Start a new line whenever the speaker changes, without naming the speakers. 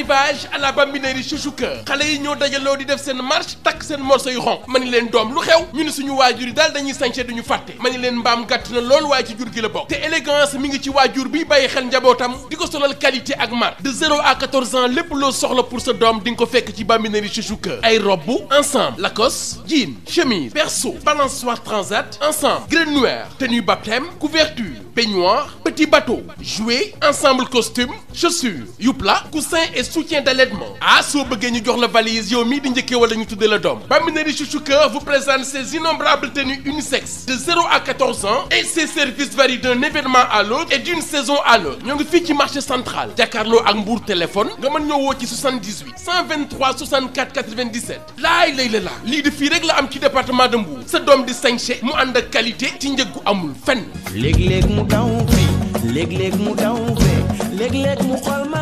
arrivage à la bambinerie Chouchouka xale yi ñoo dajaloo di def seen marche takk seen morceau yu xonq ma ni leen doom lu xew ñu ni suñu waajur yi daal dañuy sañse duñu fàtte ma ni leen mbaam gàtt na lool waaye ci jur gi la bokk te élégance mi ngi ci waajur bi bàyyi xel njabootam di ko solal qualité ak marque de 0 à 14 ans lépp loo soxla pour sa doom di nga ko fekk ci bambinerie Chouchouka ay robe ensemble Lacoste jean chemise perso balançoire transat ensemble grès noir tenue baptême couverture peignoir petit bateau jouet ensemble costume chaussures youpla coussin et soutien d'allaitement ah soo bëggee ñu jox la valise yow mii di njëkkee wala ñu tuddee la doom bambinerie Chouchouka vous présente ses innombrables tenues unisexes de 0 à 14 ans et ses services varient d'un événement à l'autre et d'une saison à l'autre ñoo ngi fii ci marché central jàkkaarloo ak Mbour téléphone nga mën ñoo woo ci 78 123 64 97 laay lay la lii de fii rek la am ci département de Mbour sa doom di sañse mu ànd ak qualité ci njëggu amul fenn.
léeg-léeg mu daw fii léeg-léeg mu daw fee léeg-léeg mu xool ma